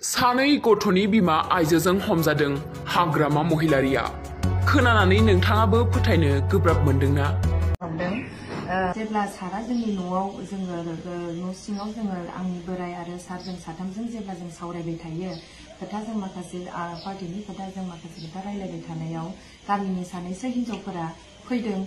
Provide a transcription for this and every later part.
सानै गथ'नि बिमा आइजोजों हमजादों हाग्रामा महिलारिया। खोनानानै नोंथाङाबो फोथायनो गोब्राब मोनदोंना? जेब्ला सारा जोंनि न'आव जोङो न' सिङाव जोङो आंनि बोराय आरो सारजों साथामजों जेब्ला जों सावरायबाय थायो खोथा जों माखासे पार्टिनि खोथा जों माखासे खोथा रायलायबाय थानायाव गामिनि सानैसो हिनजावफोरा फैदों।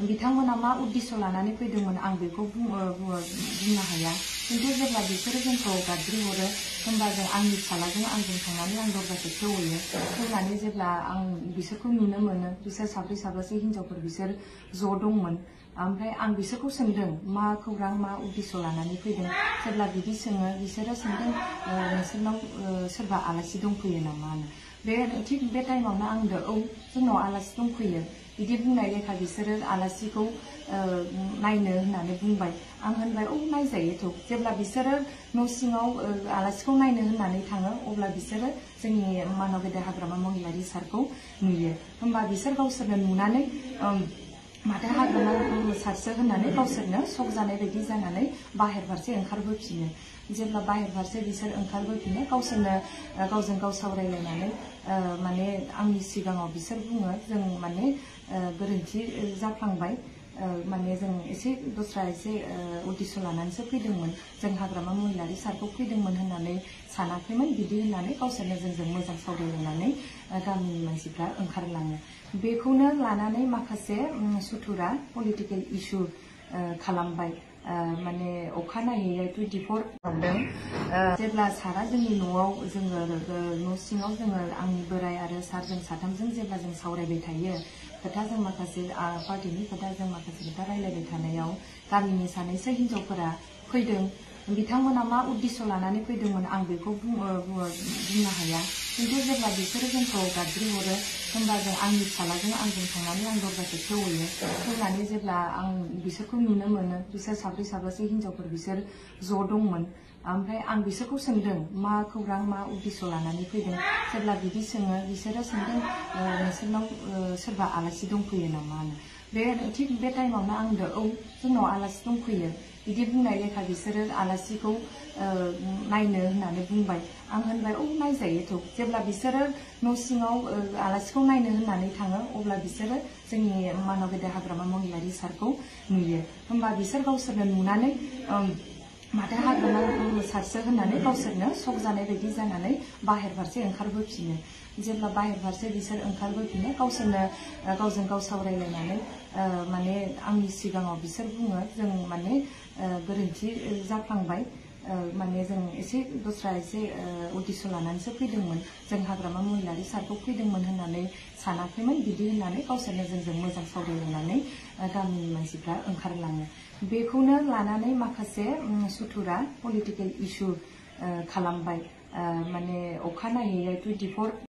बिथांमोना मा उद्देश्य लानानै फैदोंमोन आं बेखौ बुंनो हाया, खिन्थु जेब्ला बिसोरो जोंखौ गाज्रि हरो होनबा जों आंनि फिसालाजों आंजों थांनानै आं दरजाखौ खेवहैयो। खेवनानै जेब्ला आं बिसोरखौ नुनो मोनो, बिसोर साब्रै साबासो हिनजावफोर बिसोर ज' दंमोन। ओमफ्राय आं बिसोरखौ सोंदों मा खौरां मा उद्देश्य लानानै फैदों। जेब्ला बिदि सोङो बिसोरो सोंदों नोंसोरनाव सोरबा आलासि दंफैयो नामा? थिग बे टाइमावनो आं होनदों औ जोंनाव आलासि दंफैयो। बिदि बुंनाय लेखा बिसोरो आलासिखौ नायनो होननानै बुंबाय। आं होनबाय औ नायजायोथ'। जेब्ला बिसोरो न' सिङाव आलासिखौ नायनो होननानै थाङो अब्ला बिसोरो जोंनि मानाव गेदेर हाग्रामा महिलारि सारखौ नुयो। होमबा बिसोर गावसोरनो नुनानै माथो हाग्रामा सारसो होननानै गावसोरनो शक जानाय बायदि जानानै बाहेर फारसे ओंखारबोफिनो। जेब्ला बाहेर फारसे बिसोर ओंखारबोफिनो गावसोरनो गावजों गाव सावरायलायनानै माने आंनि सिगाङाव बिसोर बुङो जों माने गोरोन्थि जाफ्लांबाय, माने जों एसे दस्रा एसे उद्देश्य लानानैसो फैदोंमोन, जों हाग्रामा महिलारि सारखौ फैदोंमोन होननानै सानाखैमोन। बिदि होननानै गावसोरनो जोंजों मोजां सावरायलायनानै गामिनि मानसिफ्रा ओंखारलाङो। बेखौनो लानानै माखासे सुथुरा पलिटिकेल इस्यु खालामबाय। माने अखानायै 24 हरदों। जेब्ला सारा जोंनि न'आव जोङो न' सिङाव जोङो आंनि बोराय आरो सारजों साथामजों जेब्ला जों सावरायबाय थायो खोथा जों माखासे पार्टिनि खोथा जों माखासे खोथा रायलायबाय थानायाव गामिनि सानैसो हिनजावफोरा फैदों। बिथांमोना मा उद्देश्य लानानै फैदोंमोन आं बेखौ बुंनो हाया, खिन्थु जेब्ला बिसोरो जोंखौ गाज्रि हरो होनबा जों आंनि फिसालाजों आंजों थांनानै आं दरजाखौ खेवहैयो। खेवनानै जेब्ला आं बिसोरखौ नुनो मोनो, बिसोर साब्रै साबासो हिनजावफोर बिसोर ज' दंमोन। ओमफ्राय आं बिसोरखौ सोंदों मा खौरां मा उद्देश्य लानानै फैदों। जेब्ला बिदि सोङो बिसोरो सोंदों नोंसोरनाव सोरबा आलासि दंफैयो नामा? थिग बे टाइमावनो आं होनदों औ जोंनाव आलासि दंफैयो। बिदि बुंनाय लेखा बिसोरो आलासिखौ नायनो होननानै बुंबाय। आं होनबाय औ नायजायोथ'। जेब्ला बिसोरो न' सिङाव आलासिखौ नायनो होननानै थाङो अब्ला बिसोरो जोंनि मानाव गेदेर हाग्रामा महिलारि सारखौ नुयो। होमबा बिसोर गावसोरनो नुनानै माथो हाग्रामा सारसो होननानै गावसोरनो शक जानाय बायदि जानानै बाहेर फारसे ओंखारबोफिनो। जेब्ला बाहेर फारसे बिसोर ओंखारबोफिनो गावसोरनो गावजों गाव सावरायलायनानै माने आंनि सिगाङाव बिसोर बुङो जों माने गोरोन्थि जाफ्लांबाय, माने जों एसे दस्रा एसे उद्देश्य लानानैसो फैदोंमोन, जों हाग्रामा महिलारि सारखौ फैदोंमोन होननानै सानाखैमोन। बिदि होननानै गावसोरनो जोंजों मोजां सावरायलायनानै गामिनि मानसिफ्रा ओंखारलाङो। बेखौनो लानानै माखासे सुथुरा पलिटिकेल इस्यु खालामबाय। माने अखानायै 24